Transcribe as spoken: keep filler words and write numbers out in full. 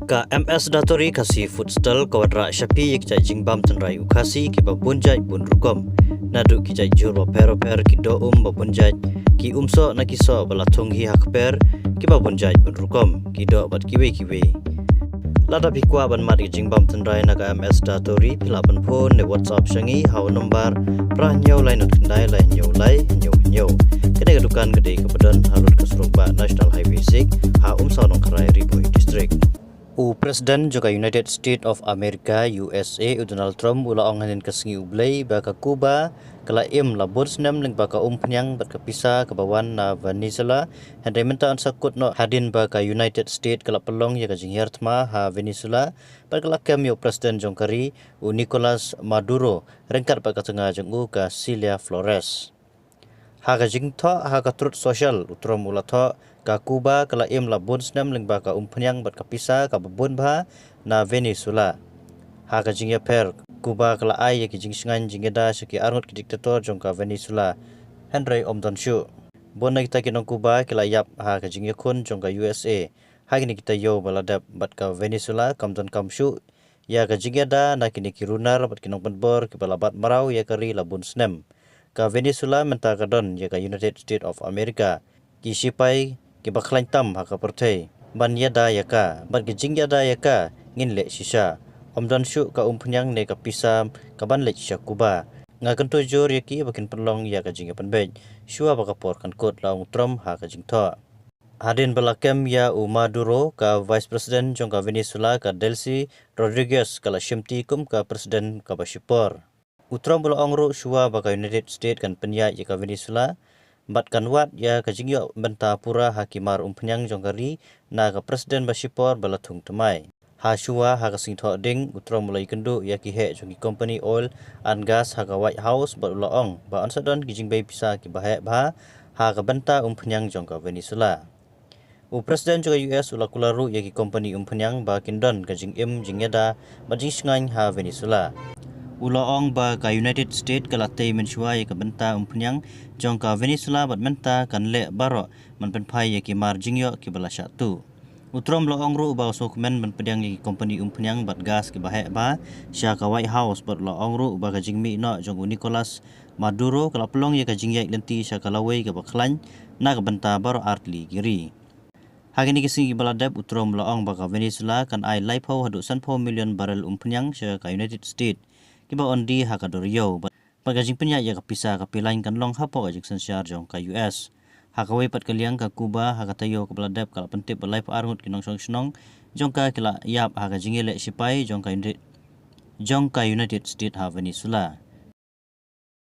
Ka M S Datoori Khasi Food Stall ka wanrah sha phi ïa ki jait jingbam tynrai u Khasi kiba bun jait bun rukom. Naduh ki jait jhur bapher bapher, ki doh um ba bun jait, ki um soh na ki soh ba la thung hi ha kper kiba bun jait bun rukom, ki doh bad kiwei kiwei. Lada phi kwah ban mad ïa ki jingbam tynrai na ka M S Datoori, phi lah ban phone ne WhatsApp sha ngi ha u nombar phra hynñiew lai nod khyndai lai hynñiew lai hynñiew hynñiew. Kane ka dukan ka dei kaba don halor ka surok bah National Highway six ha Umsaw Nongkharai, Ri Bhoi District. U President jong ka United States of America, U S A, u Donald Trump, u la ong hynnin ka sngi U Blei ba ka Cuba ka la im la bun snem lyngba ka umphniang bad ka pisa kaba wan na Venezuela, hynrei mynta yn sa kut noh hadien ba ka United States ka la pynlong ïa ka jinghiar thma ha Venezuela bad ka la kem ïa u President jong ka ri, u Nicolas Maduro, ryngkat bad ka tnga jong u, ka Cilia Flores. Ha ka jingthoh ha ka Truth Social, u Trump u la thoh, ka Cuba ka la im la bun snem lyngba ka umphniang bad ka pisa kaba bun bha na Venezuela. Ha ka jingïapher, Cuba ka la ai ïa ki jingshngaiñ jingïada sha ki arngut ki diktator jong ka Venezuela, hynrei ym don shuh. Bun na kita ki nong Cuba ki la ïap ha ka jingïakhun jong ka U S A ha kine ki taïew ba la dep, bad ka Venezuela kam donkam shuh ïa ka jingïada na kine ki runar bad ki nongpynbor kiba la bat mraw ïa ka ri la bun snem. Ka Venezuela mynta ka don ïa ka United States of America, ki shipai kiba khlaiñ tam ha ka pyrthei ban ïada ïa ka, bad ka jingïada ïa ka ngin leh shisha. Ym don shuh ka umphniang ne ka pisa kaban leit sha Cuba. Nga kyntu jur ïa ki ba kin pynlong ïa ka jingïapynbeit shuwa ba ka por kan kut, la ong Trump ha ka jingthoh. Hadien ba la kem ïa u Maduro, ka Vice President jong ka Venezuela, ka Delcy Rodriguez, ka la shimti kum ka President kaba shipor. U Trump u la ong ruh shuwa ba ka United States kan pynïaid ïa ka Venezuela bad kan wad ïa ka jingïoh bynta pura ha ki mar umphniang jong ka ri na ka President ba shipor ba la thung thymmai. Ha shuwa ha ka sngi Thohdieng, u Trump u la ïakynduh ïa ki heh jong ki company oil and gas ha ka White House bad u la ong ba yn sa don ki jingbei pisa kiba heh bha ha ka bynta umphniang jong ka Venezuela. U President jong ka U S u la kular ruh ïa ki company umphniang ba kin don ka jingim jingïada bad jingshngaiñ ha Venezuela. U la ong ba ka United States ka la tei mynshuwa ïa ka bynta umphniang jong ka Venezuela bad mynta kan leh baroh ban pynphai ïa ki mar jingïoh kiba la shah tuh. U Trump u la ong ruh ba u sngewkmen ban pdiang ïa ki company umphniang bad gas kiba heh bha sha ka White House bad u la ong ruh ba ka jingmih noh jong u Nicolas Maduro ka la pynlong ïa ka jingïaid lynti sha ka lawei kaba khlaiñ na ka bynta baroh artylli ki ri. Ha kine ki sngi kiba la dep, u Trump u la ong ba ka Venezuela kan ai laiphew haduh sanphew million barrel umphniang sha ka United States kiba yn die ha ka dor ïew. Bad ka jingpynïaid ïa ka pisa ka pilain kan long hapoh ka jingsynshar jong ka U S. Ha kawei pat ka liang, ka Cuba ha ka taïew kaba la dep ka la pyntip ba laiphew ar ngut ki nongshong shnong jong ka ki la ïap ha ka jingïaleh shipai jong ka United, jong ka United States ha Venezuela.